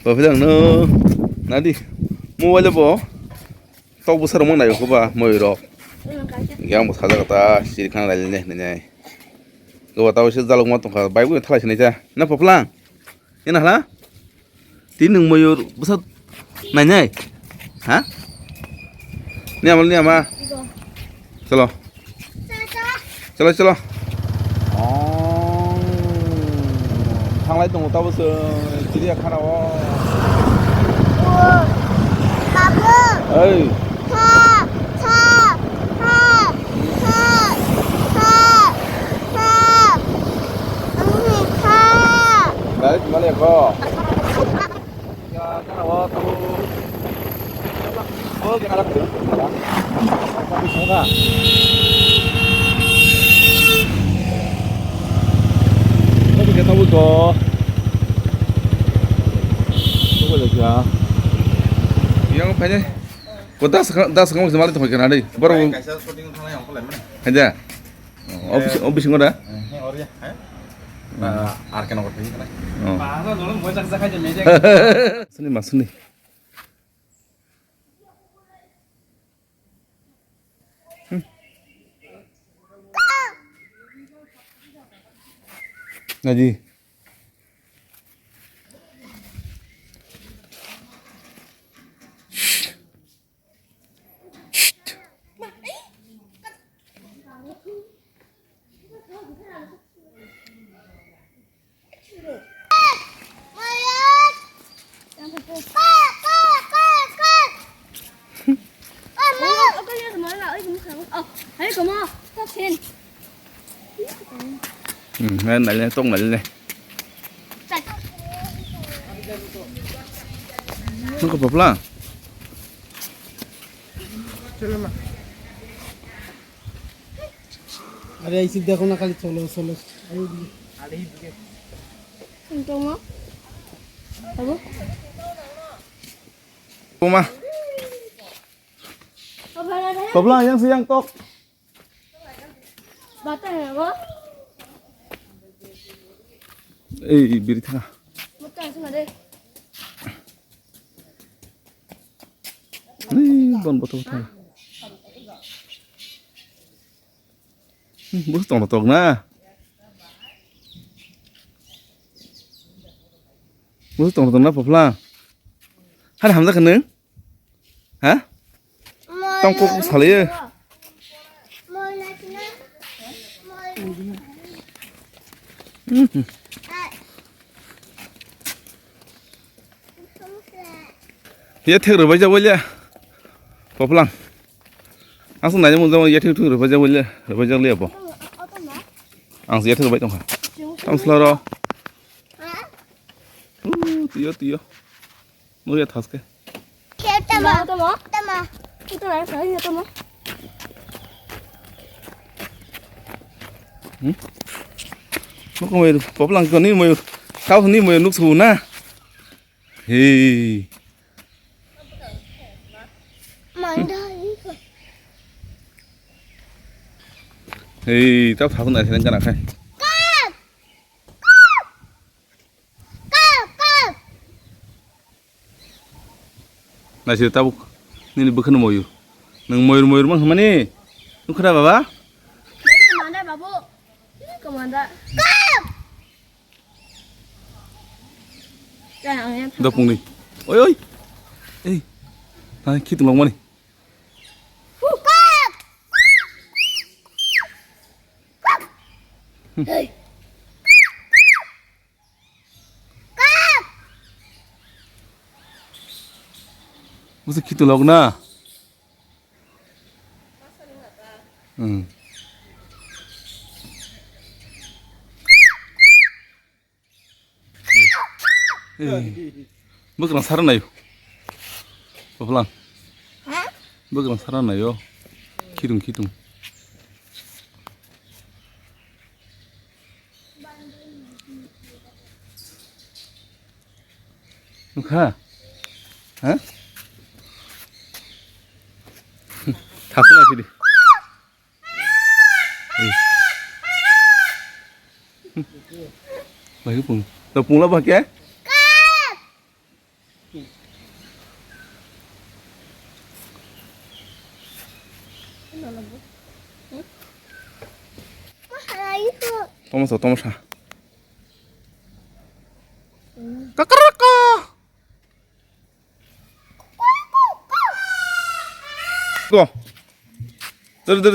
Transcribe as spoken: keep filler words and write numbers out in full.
Bo philangno nadi mobile bo tok bwsarok mang naio kho ba moi rok. Yang bo sajak ta siri khana lai le nai. Go ta se jalok ma tongkha bai bo thalai sinai ta. Na Poplang. Ina hala? Tini nwng moyur bwsa nainai? Ha? Ni ama, ni ama. Chalo. Chalo, chalo. Oh. Thanglai tongo tabuk se chiriya khana o. Babu. Ei. Tha, tha, tha, tha, tha, tha. Ani tha. Dai, male ko. Yang paine. Ko das das kamu semalam itu kena deh. Baru. Kaisa shooting thanai ongkholai mani. Aja. Oh, office, office ngora? Eh, ori ya, eh? Ba, ar keno kotha kena. Oh. Ba, no, no, mo jak jak aja meja. Sini mas sini. Hmm. Ngaji. Hmm, nai, nai, tok nai, nai. Nung ko popla? Are, isi dekho na, khali cholo, cholo. Ayo, diye. Tongma. Abo? Tongma. Tobla, yang si yang tok. Bata ya, bo? Ei, biri tha. Bata sima de. Ei, bon bata bata. Hmm, bus tong tok na. Bus tong tok na, popla. Hari hamda kene? Ha? Tong kok salai. Hmm. Ya thek rwbai jak waliya. Poplang. Ang se naijak mung jak waliya, ya thek thek rwbai jak waliya, rwbai jak liya bo. Ang se ya thek rwbai tongkha. Tang sla ro. Uh, tiyo, tiyo. Nukya thaske. Tama, tama. Tama. Ito na, tama. Hmm? Nukya moyur, poplang ko ni moyur. Kau ni moyur nuk su na. Hei. Hei, tau thasung nai seleng kana khai. Naisir tabuk nini bwkhano moyur. Nwng moyur moyur mang hwnmani? Nukha da baba? Komanda babu. Komanda. Dopungni. Oi oi. Ei. Nai khitung longmani. Hey. Bwswk khitu lok na? Hmm. Hey. Bwkrang sara nayo. Baplang. Bwkrang sara nayo. Khitung khitung. Nukha? Ha? Thapna sidi. Bai pung. To pung la ba kya? Tamo sa, tamo sa. Kakaraka. Go. Dere, dere.